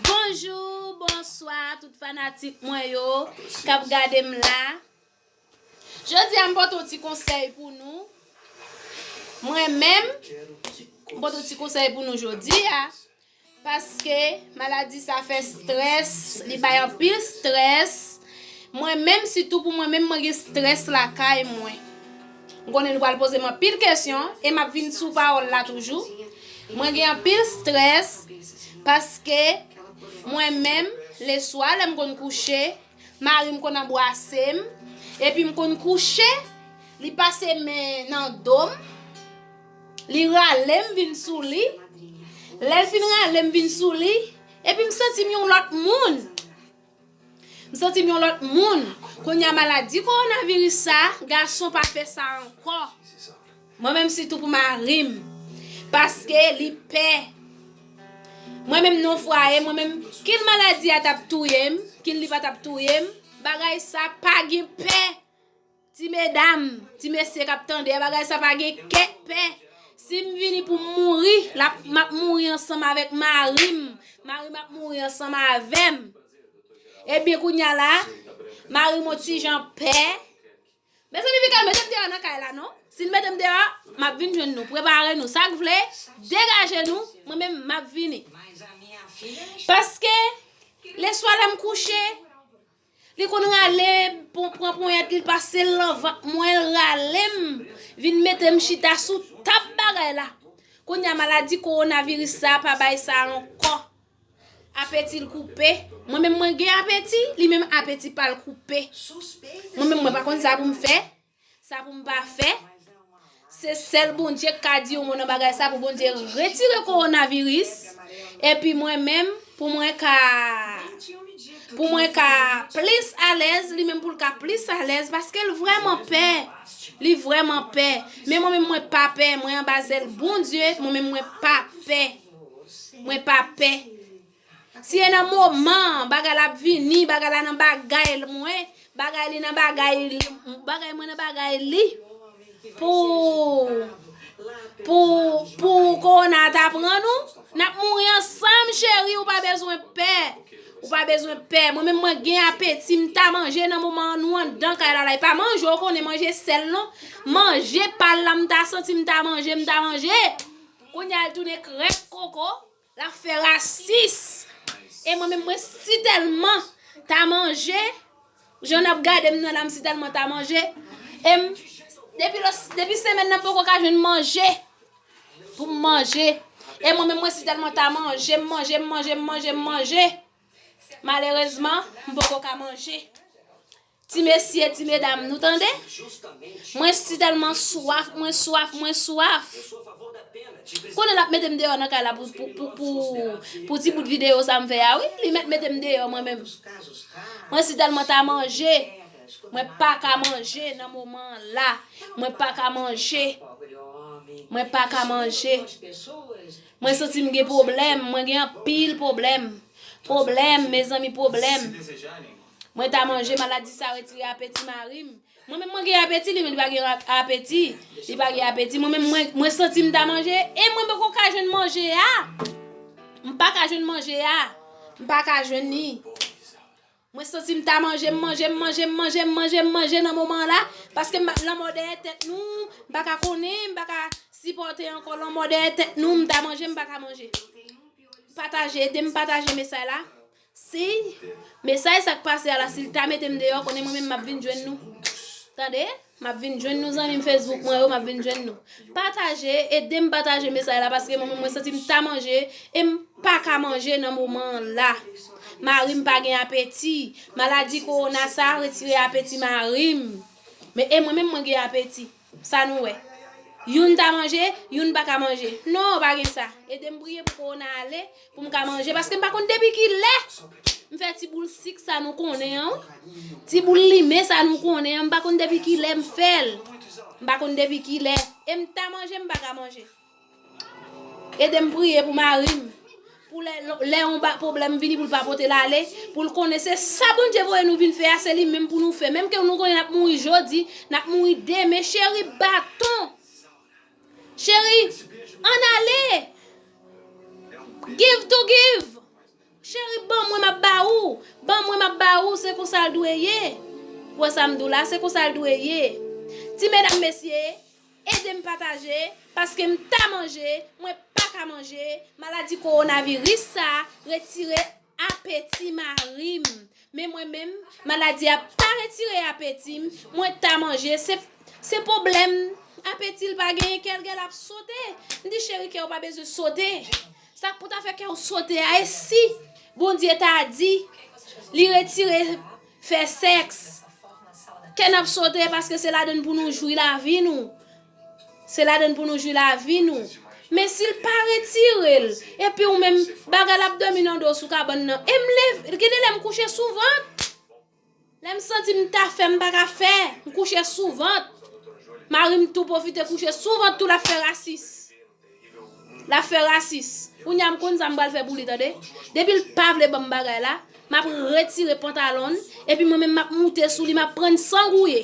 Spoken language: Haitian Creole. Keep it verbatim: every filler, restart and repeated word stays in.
Bonjou, bonswa, tout fanatik mwen yo k ap gade m la. Jodi a, m pote yon ti konsèy pou nou. Mwen menm, m pote yon ti konsèy pou nou jodi a. Paske maladi sa fè strès, li bay anpil strès. Mwen menm, sitou pou mwen menm, mwen gen strès lakay mwen. M konnen nou pral poze m anpil kesyon, e m ap vin sou pawòl la toujou. Mwen gen anpil strès, paske mwen menm, leswa, lè m konn kouche, mari m konn anbwase m, epi m konn kouche, li pase men nan do m, li rale m vin sou li. Lè l fin rale m vin sou li, epi m santi m yon lòt moun. M santi m yon lòt moun. Kounye a maladi kowonaviris sa, gason pa fè sa ankò. Mwen menm sitou pou mari m. Paske li pè. Mwen menm nan fwaye, mwen menm, kin maladi a t ap touye m, kin li pa t ap touye m, bagay sa pa gen pè. Ti medam, ti mesye k ap tande a, bagay sa pa gen kèk pè. Si m vini pou m mouri, l ap, m ap mouri ansanm avèk mari m. Mari m ap mouri ansanm avè m. Ebyen, kounye a la, mari m yon ti jan pè. Mezanmi, Mikael, mete m deyò nan kay la, non. Si n mete m deyò, m ap vin jwenn nou. Prepare nou. Sa k vle, degaje nou. Mwen menm, m ap vini. Paske, leswa lè m kouche, li konn rale, pran ponyèt li, l pase l nan vant mwen, l rale m, vin mete m chita sou tab bagay la. Kounye a, maladi kowonaviris sa pa bay sa ankò. Apeti l koupe. Mwen menm mwen gen apeti, li menm apeti pa l koupe. Mwen menm mwen pa konn sa pou m fè, sa pou m pa fè. Se sèl Bondye k ka di yon mo nan bagay sa pou Bondye retire kowonaviris. Epi mwen menm, pou mwen ka, pou mwen ka plis alèz, li menm pou l ka plis alèz, paske l vrèman pè. Li vrèman pè. Men mwen menm mwen pa pè, mwen anba zèl Bondye, mwen menm mwen pa pè. Mwen pa pè. Si e nan moman bagay la ap vini, bagay la nan bagay mwen, bagay li nan bagay li, bagay mwen nan bagay li, pou, pou, pou kowona ta pran nou, n ap mouri ansanm, cheri, ou pa bezwen pè. Ou pa bezwen pè. Mwen menm mwen gen apeti, m ta manje nan moman an, nou anndan kay la la. E pa manje, ou konnen manje sèl non. Manje pa l la, m ta santi m ta manje, m ta manje. Kounye a l tounen krèk koko. L ap fè rasis. E mwen menm, mwen si tèlman ta manje, jan n ap gade m nan la, m si tèlman ta manje. E m, depi lòs, depi semèn nan, m poko ka jwenn manje pou m manje. E mwen menm, mwen si tèlman ta manje, m manje, m manje, m manje, m manje. Malerezman, m poko ka manje. Ti mesye, ti medam, nou tande? Mwen si tèlman swaf, mwen swaf, mwen swaf. Konnen l ap mete m deyò nan kay la pou, pou, pou, pou, pou ti bout videyo sa m fè a, wi. Li mèt mete m deyò, mwen menm. Mwen si tèlman ta manje. Mwen pa ka manje nan moman an la. Mwen pa ka manje. Mwen pa ka manje. Mwen santi m gen pwoblèm. Mwen gen anpil pwoblèm. Pwoblèm, mezanmi, pwoblèm. Mwen ta manje, maladi sa retire apeti mari m. Mwen menm mwen gen apeti, li menm li pa gen ap-, apeti. Li pa gen apeti. Mwen menm mwen, mwen santi m ta manje, e mwen poko ka jwenn manje a. M pa ka jwenn manje a. M pa ka jwenn li. Mwen santi m ta manje, m manje, m manje, m manje, m manje, m manje nan moman an la. Paske m, lanmò dèyè tèt nou, m pa ka konnen, m pa ka sipòte ankò lanmò dèyè tèt nou, m ta manje, m pa ka manje. Pataje, ede m pataje mesaj la. Si mesaj sa k pase a la, si l ta mete m deyò, konnen mwen menm m ap vin jwenn nou. Tande? M ap vin jwenn nou, zanmi m Facebook mwen yo, m ap vin jwenn nou. Pataje, ede m pataje mesaj la, paske mwen menm mwen santi m ta manje, e m pa ka manje nan moman an la. Mari m pa gen apeti. Maladi kowona sa retire apeti mari m. Men e mwen menm mwen gen apeti. Sa nou wè? Youn ta manje, youn pa ka manje. Non, pa gen sa. Ede m priye pou kowona ale, pou m ka manje. Paske m pa konn depi ki lè m fè ti boul sik sa nou konnen an, wi. Ti boul limen sa nou konnen an, m pa konn depi ki lè m fè l. M pa konn depi ki lè. E m ta manje, m pa ka manje. Ede m priye pou mari m. Pou lè, lè yon ba-, pwoblèm vini, pou l pa pote l ale, pou l konnen se sa Bondye voye nou vin fè a, se li menm pou nou fè. Menm ke nou konnen n ap mouri jodi, n ap mouri demen, cheri, baton. Cheri, ann ale. Se konsa l dwe ye. Ou wè sa m di w la, se konsa l dwe ye. Ti medam, mesye, ede m pataje, paske m ta manje, mwen pa ka manje. Maladi kowonaviris sa retire apeti mari m. Men mwen menm, maladi a pa retire apeti m. Mwen ta manje, se, se pwoblèm apeti l pa genyen, kè l gen l ap sote. M di, cheri, kè w pa bezwen sote. Sa k pou ta fè kè w sote a, e si Bondye ta di li retire fè sèks, kè n ap sote, paske se ladann pou nou jwi lavi nou. Se ladann pou nou jwi lavi nou. Men si l pa retire l, epi ou menm, bagay la ap dòmi nan do sou kabann nan. E m leve, gen de lè m kouche sou vant. Lè m santi m ta fè, m pa ka fè, m kouche sou vant. Mari m tou pwofite kouche sou vant tou, l ap fè rasis. L ap fè rasis. Kounye a m konn sa m pral fè pou li, tande. Depi l pa vle ban m bagay la, m ap retire pantalon l, epi mwen menm m ap moute sou li, m ap pran l san gouye.